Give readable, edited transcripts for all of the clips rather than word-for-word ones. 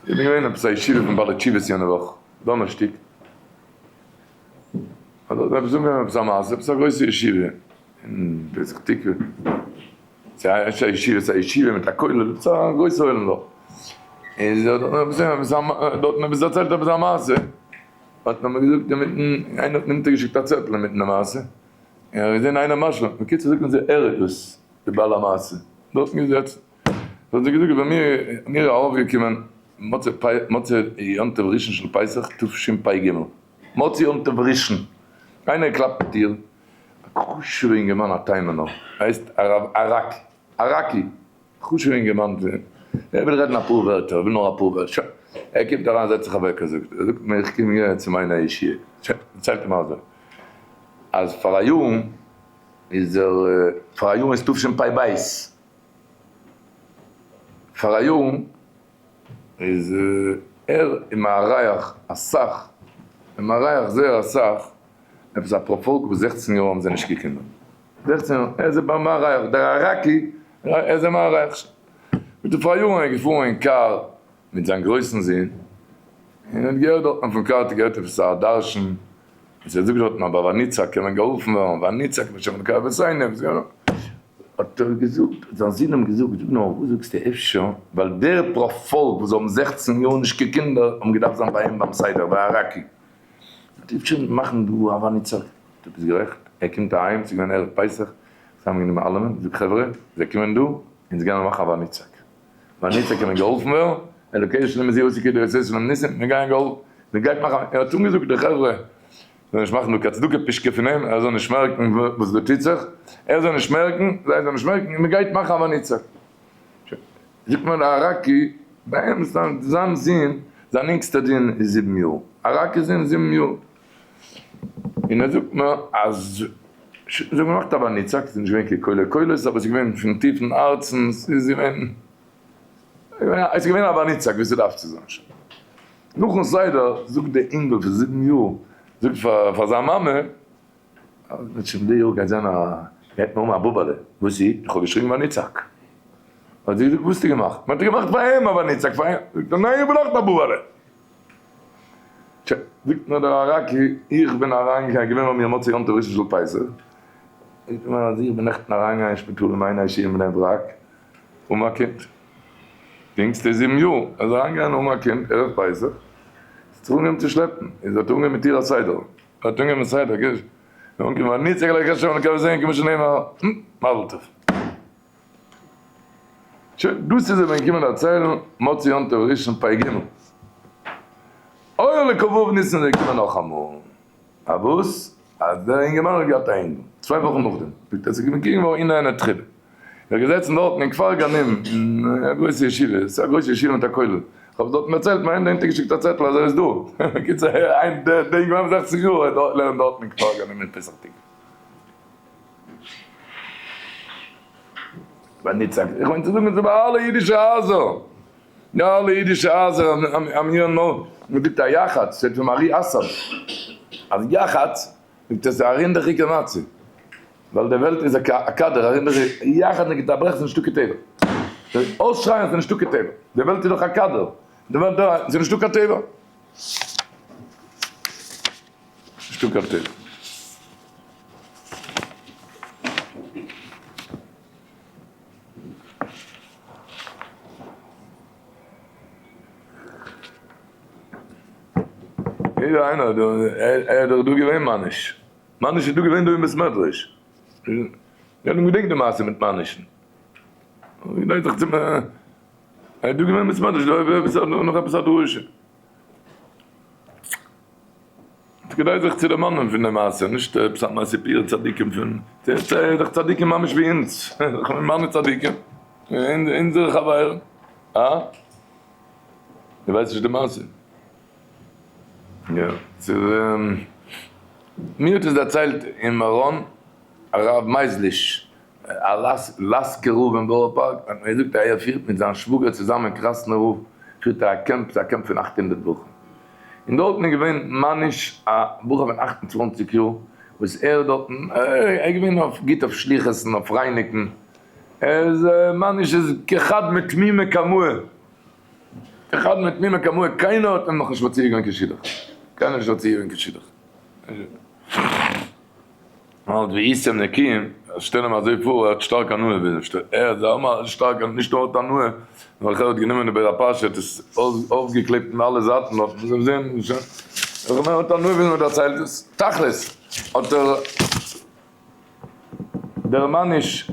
איך בין געווען עפעס א ישיבה פון בעלי תשובות יענע וואך דאנערשטאג, האט דארט עפעס אנגעהויבן עפעס א מעשה, עפעס א גרויסע ישיבה אין פתח תקוה, ס'איז א ישיבה, ס'איז א ישיבה מיט א כולל, עפעס א גרויסע עולם דארט, און זי האט דארטן עפעס דערציילט עפעס א מעשה, האט מען מיר געזאגט אינמיטן, איינער האט מיר אונטערגעשיקט א צעטל אינמיטן די מעשה, און ער האט געזען איינער משלים, בקיצור זאגט מען זיי ער איז דאס די בעל המעשה, דארטן געזעצן. האט זי געזאגט ווען מיר מיר ארויפגעקומען מוצאי מוצאי יום טוב ראשון של פסח תשפ ג, מוצאי יום טוב ראשון, איינער קלאפט אין טיר, א חשוב'ע אינגערמאן א תימנ'ער, הייסט הרב אראקי, אראקי, חשוב'ע אינגערמאן, ער וויל רעדן אפאר ווערטער, ער וויל נאר אפאר ווערטער, שוין, ער קומט אריין זעצט זיך אוועק ער זאגט, ער זאגט מיר איך קום יעצט צו מיין אישי, שוין, דערציילט ער מיר אזוי, אז פאראיארן איז ער, פאראיארן איז תשפ ב, פאראיארן איז ער און מארח אסאך, און מארח זייער אסאך, עפעס א פארפאלק וואס 16 יאר האבן זיי נישט געקומען, 16 יאר, ער איז ביי מארח, דער אראקי, ער איז מארח, מיט די פאראיארן איז ער געפארן אין קאר מיט זיין גרויסן זון, און האט געהערט דארטן פון קאר האט ער געהערט עפעס א דרשן, וואס ער זאגט דארטן אז ביי ונצעק קען מען געהאלפן ווערן, ונצעק בשם אלקי אבותינו, האט ער געזאגט, האט זיין זון אים געזאגט, זאג נאר, וואס זאגסטו אפשר ווייל דער פארפאלק וואס האבן 16 יאר נישט קיין קינדער האבן געדארפט זיין ביי אים ביים סדר ביי אראקי, זאגט אפשר מאכן דא א ונצעק, דו ביסט גערעכט, ער קומט אהיים, ס'איז געווען ערב פסח, צוזאמענגענומען אלעמען, זאגט חברה, זיי קומען דא, אונז גייען מיר מאכן א ונצעק. ונצעק קען מען געהאלפן ווערן, אלוקי שלום איז יוסי כדי עושה שלום ניסים, מיר גייען געהאלפן, מען גייט מאכן, ער האט אנגעזאגט די חברה, זאל נישט מאכן דא קיין צדקה פישקע פון אים, ער זאל נישט מערקן וואס דא טוט זיך, ער זאל נישט מערקן, זיי זאלן נישט מערקן, און מען גייט מאכן א ונצעק. זאגט מיר דער אראקי, ביי אים זיין זון, זיין אינגסטער זון איז זיבן יאר, אראקי זון זיבן יאר, און ער זאגט מיר אז זיי האבן געמאכט א ונצעק, ס'איז נישט געווען קיין קולי קולות, אבער ס'איז געווען פון טיפן הארצן, ס'איז געווען, עס איז געווען א ונצעק ווי ס'דארף צו זיין. נאכן סדר זאגט דער אינגל פון זיבן יאר, זאגט פאר זיין מאמע, אז שוין די יאר גייט זיין א, גייט מען האבן א באבעלע, וואס איז? איך האב געשריגן ונצעק. האט זי געזאגט, וואס האסטו געמאכט? מען האט געמאכט פאר אים א ונצעק, פאר אים. זאגט ער, ניין איך וויל אויך א באבעלע. זאגט מיר דער אראקי, איך בין אריינגעגאנגען, געווען ביי מיר מוצאי יום טוב ראשון של פסח, זאגט ער מיר אז איך בין נעכטן אריינגעגאנגען אין שפיטאל אין מיין אישי אין בני ברק, אן א קינד, די אינגסטע איז זיבן יאר, ער איז אריינגעגאנגען אן א קינד ערב פסח, האט זיך אנגעהויבן צו שלעפן, איז האט אנגעהויבן מיט איר א סדר, ער האט אנגעהויבן סדר, אנגעהויבן ונצעק אל ה' אלקי אבותינו כמו שנאמר, מזל טוב. שוין, דאס איז ער ווען געקומען דערציילן מוצאי יום טוב ראשון פ ג. אור לכ"ו ניסן איז ער געקומען נאכאמאל. א וואס? אז דער אינגערמאן האט געהאט א אינגל. צוויי וואכן נאכדעם. זאגט ער, ס'איז געווען קעגן וואו אין איינער תחילה. ער איז געזעצן דארטן אין כפר גנים, אין א גרויסע ישיבה. ס'איז א גרויסע ישיבה מיט א כולל. כ'האב דארטן דערציילט, מיר האבן אונטערגעשיקט א צעטל אז ער איז דא. בקיצור, דער אינגערמאן פון זעכציג יאר לערנט דארטן אין כפר גנים אין פתח תקוה. ונצעק, איך מיין צו זאגן ס'איז ביי אלע אידישע הייזער, די אלע אידישע הייזער האבן מיר נאר, מען זאגט א יחץ, שטייט פון מהרי אסאד, אז יחץ, זאגט ער ס'איז א רינדעכיגע מצה, ווייל די וועלט איז א כדור, א רינדעכיגע, יחץ נגד א ברעך ס'איז נישטא קיין טבע, אויסשרייען ס'איז נישטא קיין טבע, די וועלט איז דאך א כדור, די וועלט ס'איז נישטא קיין טבע. נישטא קיין טבע. יעדער איינער דא, ער איז דאך דא געווען מאניש. מאניש איז דא געווען דא אין בית מדרש. יעדער געדענקט די מעשה מיט מאניש'ן. געדענקט זיך צו ער איז דא געווען אין בית מדרש, דא נאך עפעס א דרשה. כדאי זיך צו דערמאנען פון די מעשה, נישט עפעס א מעשה סיפור צדיקים פון, ס'איז דאך צדיקים ממש ווי אונז, מיינע צדיקים, אונזערע חברים, אה? דו ווייסט נישט די מעשה? יא, ס'איז, מיר האט עס דערציילט אין מירון הרב מייזליש, א לאסקער רב אין בארא פארק, האט מיר געזאגט אז ער פירט מיט זיין שוואגער צוזאמען קראסנער רב, פירט ער א קעמפ, ס'איז א קעמפ פון 800 בחורים, און דארטן איז געווען מאניש א בחור פון 28 יאר, וואס ער דארטן, ער איז געווען אויף גוט אויף שליחות און אויף רייניגן, ער איז מאניש איז כחד מתמימי כמוה. אחד מתמימה כמוה, קיינער האט אים נאכנישט מציע געווען קיין שידוך, קיינער נישט מציע געווען קיין שידוך. האלט ווי איסם נקיים, שטעל אים אזוי פאר, ער האט שטארק הנאה ווי ער שטעלט, ער האט זייער שטארק, נישט נאר האט הנאה, נאר ער האט גענומען די בעל הפרשה, האט עס אויפגעקלעבט אין אלע זייטן, האט מען געזען, שוין, ער האט הנאה ווי מען דערציילט עס, תכלית האט ער, דער מאניש,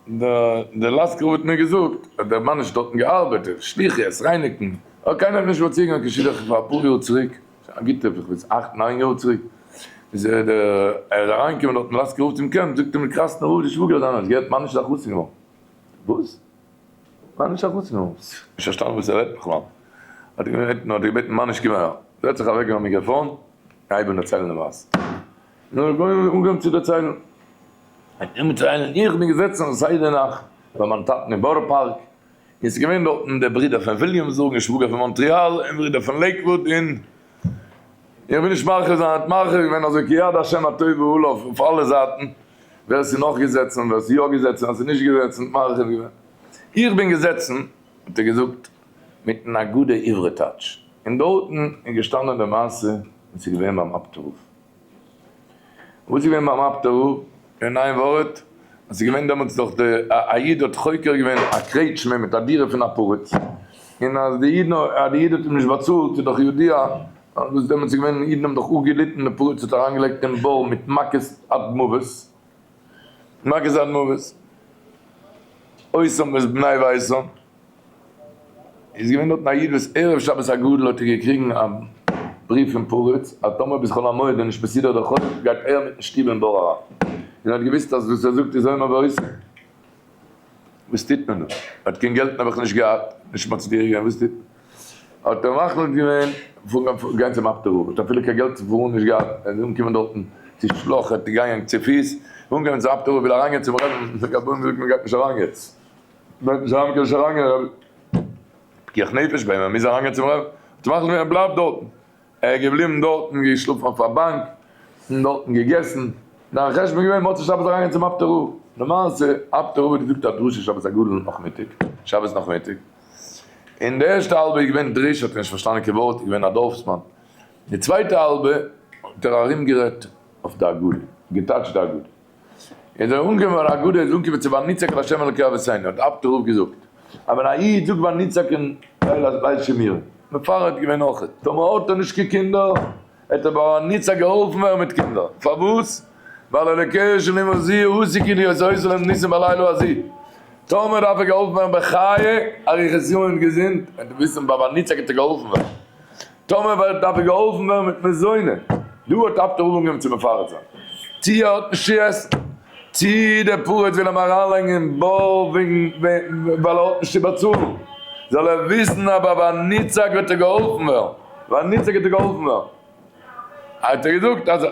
דער לאסקער רב האט מיר געזאגט אז דער מאניש האט דארטן געארבעט, שליחות, רייניגן, אבער קיינער האט נישט מציע געווען קיין שידוך פאר אפאר יאר צוריק. א גוטע איך ווייס אכט ניין יאר צוריק איז ער דער ער איז אריינגעקומען דארט אין לאסקער רב צום קעמפ זאגט אים די קראסנער רב די שוואגער זיינער האט געהערט מאניש איז א חתן געווארן וואס? מאניש איז א חתן געווארן? נישט פארשטאנען וואס ער רעדט בכלל האט ער געבעטן האט ער געבעטן מאניש קום אהער זעצט זיך אוועק ביים מיקראפאן הייב אן דערציילן די מעשה און ער האט אנגעהויבן צו דערציילן איך בין געזעצן סדר נאכט ביי מיין טאטן אין בארא פארק און ס'איז געווען דארטן דער ברודער פון וויליאמסבורג און שוואגער פון מאנטריאל און ברודער פון לעיקוואוד און איך וויל נישט מרחיב זיין האט מרחיב געווען אזוי כי יד השם הטובה עליו אויף אלע זייטן ווער ס'איז נאך געזעצן ווער ס'איז יא געזעצן ווער ס'איז נישט געזעצן האט מרחיב געווען איך בין געזעצן האט ער געזאגט מיטן אגודה עברי טייטש און דארטן איז געשטאנען די מעשה וואס איז געווען ביים אפטער רב. וואס איז געווען ביים אפטער רב? אין איין ווארט, עס איז געווען דעמאלטס דאך די א איד האט חוקר געווען א קרעטשמע מיט א דירה פון א פריץ, און אז די אידן אז די איד האט אים נישט באצאלט איז דאך ידוע אז וואס דעמאלטס איז געווען אידן האבן דאך אפגעליטן די פריץ האט אריינגעלייגט אין בור מיט מכות עד מוות, מכות עד מוות, אותם ואת בני ביתם. איז געווען דארטן א איד וואס ערב שבת הגדול האט ער געקריגן א בריוו פון פריץ אז טאמער ביז חול המועד איז נישט מסודר דער חוב גייט ער מיטן שטוב אין בור אריין, און ער האט געוויסט אז וואס ער זאגט איז אומר ועושה. וואס טוט מען דא? ער האט קיין געלט נעבעך נישט געהאט, נישט מצליח געווען, וואס טוט מען? האט ער מחליט געווען פארן גיין צום אפטער רב, האט אפילו קיין געלט צו פארן נישט געהאט, ער איז אנגעקומען דארטן צו שלאך, ער האט געגאנגען צופיס, אנגעקומען צום אפטער רב וויל אריינגיין צום רבין, די גבאים זאגן מען גייט נישט אריין יעצט. מען זאל נישט אריינגיין רבי, פיקוח נפש ביי אים, ער מוז אריינגיין צום רבי, האט ער מחליט געווען ער בלייבט דארטן, ער איז געבליבן דארטן, געשלאפן אויף א באנק, און דארטן געגעסן, זיין חשבון איז געווען מוצאי שבת אריינגיין צום אפטער רב, למעשה אפטער רב האט געזאגט א דרשה שבת הגדול נאכמיטאג, שבת נאכמיטאג, און די ערשטע האלבע איז געווען דרוש האט ער נישט פארשטאנען קיין ווארט, איז געווען א דארפסמאן, די צווייטע האלבע האט ער ארומגערעדט אויף די הגדה, געטייטשט די הגדה. איז ער אנגעקומען ביי אגודה איז אנגעקומען צו ונצעק אל השם אלוקי אבותינו האט אפטער רב געזאגט אז ווען א איד זאגט ונצעק אין ליל ליל שימורים מפרט געווען אויך טאמער האט ער נישט קיין קינדער וועט ער ביי ונצעק געהאלפן ווערן מיט קינדער פארוואס ווייל אלוקי של אמא זי ע עוסק אין להיות עושה להם ניסים בלילה הזה טאמער דארף ער געהאלפן ווערן בחיי אריכות ימים און געזונט וועט ער וויסן ביי ונצעק וועט ער געהאלפן ווערן טאמער ווערט דארף ער געהאלפן ווערן מיט מזונות, דא האט אפטער רב אנגעהויבן צו מפרט זיין, צי ער האט נישט צו עסן, צי דער פריץ וויל אים אריינלייגן אין בור וועגן ווייל ער האט נישט צו באצאלן, זאל ער וויסן אז ביי ונצעק וועט ער געהאלפן ווערן, ונצעק וועט ער געהאלפן ווערן. האט ער געזאגט אז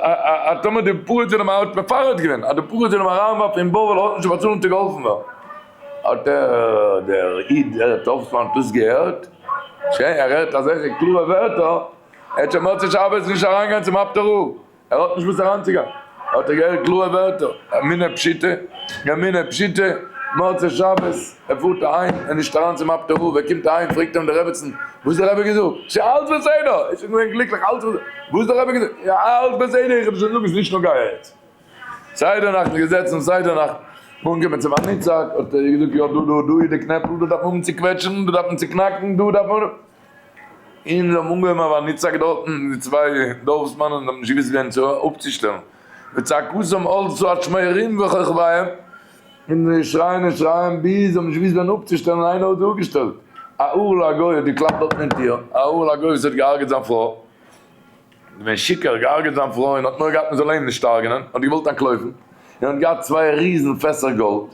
אז טאמער די פריץ וויל אים האט מפרט געווען אז די פריץ וויל אים אריינווארפן אין בור ווייל ער האט נישט צו באצאלן וועט ער געהאלפן ווערן. האט דער דער איד דער דארפסמאן דאס געהערט, שוין ער הערט אזעלכע קלארע ווערטער, ער האט שוין מוצאי שבת נישט אריינגיין צום אפטער רב, ער האט נישט וואס אריינצוגיין, האט ער געהערט קלארע ווערטער, אמונה פשוטה, אמונה פשוטה, מוצאי שבת, ער פארט אהיים, ער נישט אריין צום אפטער רב, ער קומט אהיים פרעגט אים די רעבעצן, וואס האט דער רבי געזאגט? ס'איז אלץ בסדר! ער איז שוין געווען גליקליך, אלץ בסדר! וואס האט דער רבי געזאגט? יא אלץ בסדר, איך וועל שוין זאגן, ס'איז נישט נוגע יעצט. סדר נאכט איז געזעצן סדר נאכט אנגעקומען צום ונצעק האט ער געזאגט יא דא דא דא איז די קנעפל דא דארף מען אנצוקוועטשן דא דארף מען צוקנאקן דא דארף מען און זיי האבן אנגעהויבן א ונצעק דארטן די צוויי דארפסמאנען האבן נישט געוואוסט וועם צו אפצושטעלן וצעקתם עלתה עד שמי רום וכוכביהם און זיי שרייען און שרייען ביז זיי האבן נישט געוואוסט וועם אפצושטעלן איינער האט זיי אפגעשטעלט א ערל הגוי האט געקלאפט דארטן אין טיר א ערל הגוי וואס האט געהארגעט זיין פרוי. געווען שיכור, געהארגעט זיין פרוי און האט מורא געהאט מען זאל אים נישט הרג'נען, האט געוואלט אנטלויפן, און האט געהאט צוויי ריזן פעסער גאלד,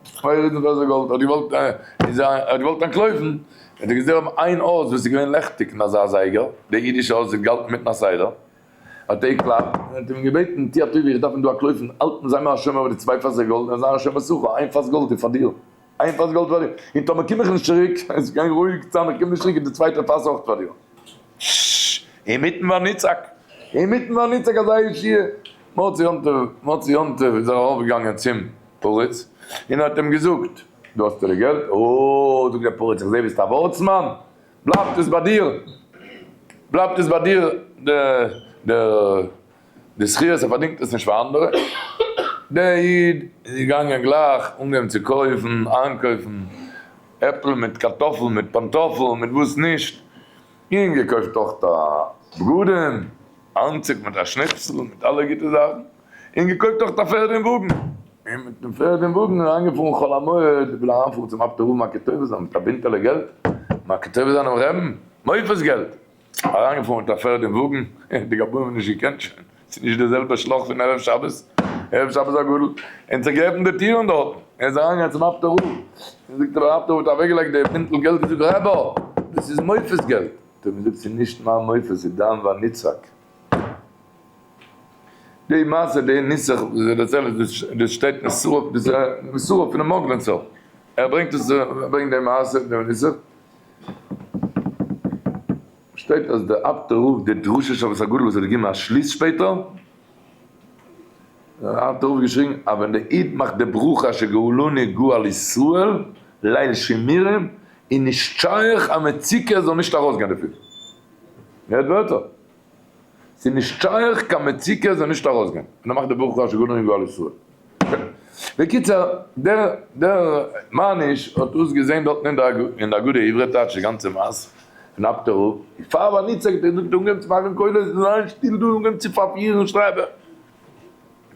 צוויי ריזן פעסער גאלד, האט געוואלט איז ער האט געוואלט אנטלויפן, האט ער געזעהן אויף איין הויז וואס איז געווען לעכטיג אין אזא זייגער, די אידישע הויז האט געהאלטן מיטן א סדר, האט ער געקלאפט, און האט אים געבעטן, טו א טובה איך דארף פון דא אנטלויפן, האלטן זיי מיר א שומר אויף די צוויי פעסער גאלד, און זיי א שומר שכר, איין פאס גאלד איז פאר דיר. איין פאס גאלד פאר דיר, און טאמער קום איך נישט צוריק, עס גיין רואיג זיין, איך קום נישט צוריק איז די צווייטע פאס אויך פאר דיר. ששש, אינמיטן ונצעק, אינמיטן ונצעק אזא ישועה. מוצאי יום טוב, מוצאי יום טוב איז ער ארויפגעגאנגען צום פריץ און האט אים געזאגט. דא האסטו די געלט. אה, זאגט דער פריץ, איך זע ביסט א ווארטסמאן, בלייבט עס ביי דיר, בלייבט עס ביי דיר די די די זכיות, ער פארדינגט עס נישט פאר אנדערע. דער איד איז געגאנגען גלייך אנגעהויבן צו קויפן, איינקויפן עפל מיט קארטאפל מיט פאנטאפל מיט וואס נישט, און געקויפט אויך א בגדים, אנצוג מיט א שניפסל מיט אלע גוטע זאכן, און געקויפט אויך א פערד און וואגן, און מיט דעם פערד און וואגן אריינגעפארן חול המועד, וויל אריינפארן צום אפטער רב מכיר טובה זיין מיט א בינטעלע געלט, מכיר טובה זיין דעם רעבן, מופת געלט, אריינגעפארן מיט א פערד און וואגן, די גבאים האבן נישט געקענט שוין, ס'איז נישט דער זעלבער שלאך פון ערב שבת, ערב שבת הגדול, און זיך געעפנט די טירן דארטן, ער איז אריינגעגאנגען צום אפטער רב, און זאגט דער אפטער רב האט אוועקגעלייגט די בינטל געלט, געזאגט רבי, דאס איז מופת געלט, האט ער אים געזאגט ס'איז נישט מיין מופת, ס'איז דיין ונצעק. די מעשה די נוסח וואס זיי דערציילן דאס דאס שטייט אין סוף דאס איז סוף פונעם מאגלענצער ער ברענגט עס ער ברענגט די מעשה די נוסח שטייט אז די אפטער רב די דרשה שבת הגדול וואס האט געגעבן א שליס שפעטער דער אפטער רב געשריגן אז ווען די איד מאכט די ברכה שגאלני גואל ישראל ליל שימורים איז נישט שייך א מצוקה זאל נישט ארויסגיין דערפון הערט ווערטער. ס'איז נישט שייך קיין מצוקה זאל נישט ארויסגיין, און ער מאכט די ברכה אשר גאלנו גואל ישראל. בקיצור, דער דער מאניש האט דאס געזען דארטן אין די אין די אגודה עברית טייטש די גאנצע מעשה פון אפטער רב, און פאר ונצעק האט ער געזאגט אנגעהויבן צו מאכן קולות, זיין שטיל דא, אנגעהויבן צו פארפירן שרייבער.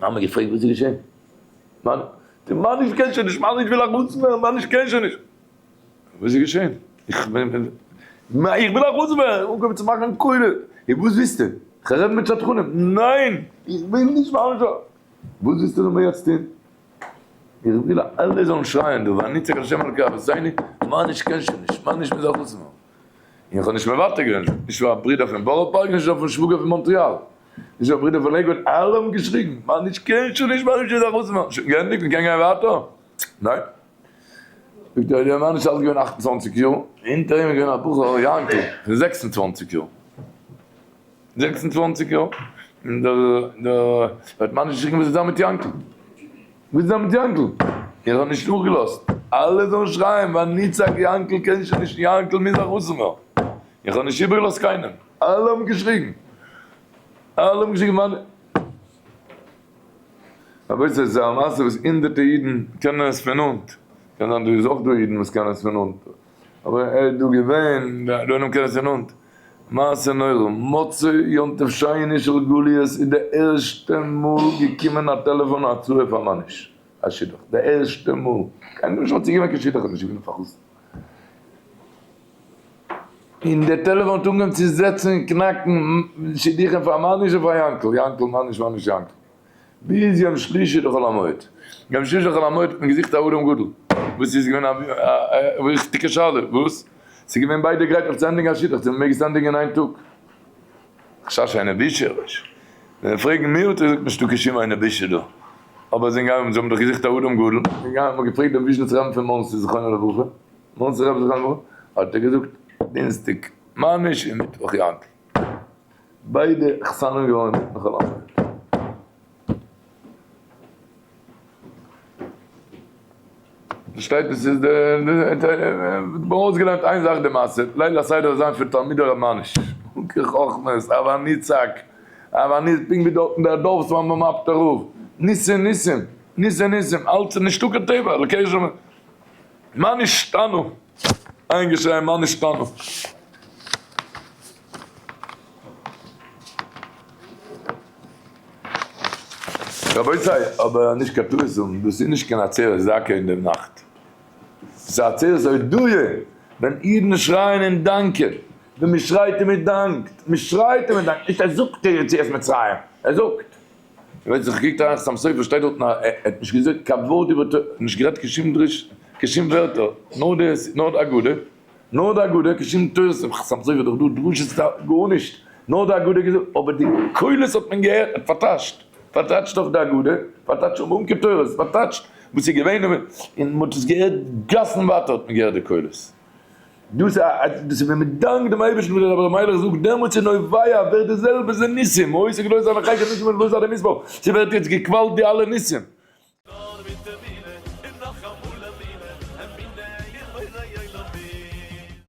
מאמע געפרעגט וואס איז געשען? מאניש קען שוין נישט, מאניש וויל ארויס ווערן, מאניש קען שוין נישט. וואס איז געשען? איך בין איך וויל ארויס ווערן, אנגעהויבן צו מאכן קולות, און וואס ווילסטו? כ'רעד רעדן מיט שדכנים, ניין! איך וויל נישט מאכן ש. וואס ווילסטו זאל מיר יעצט טון? איך וויל אז אלע זאלן שרייען דא, ונצעק השם אלקי אבותינו, מאניש קען שוין נישט, מאניש מוז ארויס ווערן. און איך האב נישט מוותר געווען, נישט פאר א ברודער פון בארא פארק, נישט פארן שוואגער פון מאנטריאל, נישט פאר ברודער פון לעיקוואד, אלע האבן געשריגן, מאניש קען שוין נישט, מאניש מוז ארויס ווערן. שוין געענדיגט, מ'קען גיין ווייטער? ניין. זאגט ער, דער מאן איז אלט געווען 28 יאר, אונטער אים איז געווען א בחור יענקל פון 26 יאר, 26 יאר, און דער דער האט מאן נישט געשריגן וואס איז דא מיט יענקל? וואס איז דא מיט יענקל? ער האט נישט נאכגעלאזט, אלע זאלן שרייען ונצעק יענקל קען שוין נישט, יענקל מוז ארויס מער, איך האב נישט איבערגעלאזט קיינעם, אלע האבן געשריגן, אלע האבן געשריגן מאן. רבותי ס'איז א מעשה וואס הונדערטע אידן קענען עס פון נאנט, קען זיין דא איז אויך דא אידן וואס קענען עס פון נאנט, אבער ער איז דא געווען, די עולם קען עס פון נאנט, מעשה נורא, מוצאי יום טוב שני של גליות איז די ערשטע מאל געקומען א טעלעפאן הצעה פאר מאניש א שידוך, די ערשטע מאל, קיינער נישט האט צוגעגעבן קיין שידוך, נישט געווען פארחתמ'ט. און דער טעלעפאן האט אנגעהויבן צו זעצן און קנאקן שידוכים פאר מאניש און פאר יאנקל, יאנקל מאניש מאניש יאנקל, ביז יום שלישי דחול המועד. יום שלישי דחול המועד האט מען געזוכט א אדם גדול, וואס איז געווען א וויכטיגע שאלה, וואס? ס'איז געווען ביידע גרייט אויף צו ענדיגן א שידוך, צו מ'מעג עס ענדיגן אין איין טאג. חשש איינער בישער, ווען זיי פרעגן מיר האט ער געזאגט נישטא קיין שום איינער בישער דא, אבער זיי זענען געגאנגען, זיי האבן דאך געזוכט א אדם גדול, זיי זענען געגאנגען, מ'האט געפרעגט דעם וויזשניצער רבין פון מאנסי זכרונו לברכה, מאנסי רב זכרונו לברכה, האט ער געזאגט דינסטאג מאניש און מיטוואך יאנקל, ביידע חתנים געווארן אינמיטן חול המועד. פארשטייט עס איז די די אויסגעלערנט איין זאך די מעשה ליל הסדר זיין פון תלמידי ר' מאניש אן קיין חכמות אבער נצעק אבער נישט פונקט ווי דארטן דער דארפסמאן ביים אפטער רב ניסים ניסים ניסים ניסים אלץ איז נישטא קיין טבע אלקי שמים מה נשתנו איין געשריי מה נשתנו. רבותי, אבער נישט קיין טעות האבן, דאס איז נישט קיין עצרת זעקה אין דעם נאכט. דאס איז א עצרת הודאה, ווען אידן שרייען און דאנקען, ווען מען שרייט און מען דאנקט, מען שרייט און מען דאנקט, נישט ער זאגט יציאת מצרים, ער זאגט. איך ווייס איך קוקט אריין חתם סופר שטייט דארטן ער האט נישט געזאגט קיין ווארט איבער תורה, נישט גערעדט קיין שום דרוש, קיין שום ווערטער, נאר די נאר די הגדה. נאר די הגדה, קיין שום תורות אין חתם סופר דאך דא דרשות גארנישט, נאר די הגדה געזאגט, אבער די קולות האט מען געהערט, האט פארטייטשט, פארטייטשט אויף די הגדה, פארטייטשט אן קיין תורות, פארטייטשט וואס איז געווען, און מען האט עס געהערט גאסן ווייטער האט מען געהערט די קולות. דאס איז ווען מען דאנקט דעם אייבערשטן ווי דער רבי ר' מיילעך זאגט דעמאלטס איז נובע ווערט די זעלבע זה ניסים, עושה גדולות על החשך ניסים ולא זר המספר, ס'ווערט יעצט געקוואלט די אלע ניסים.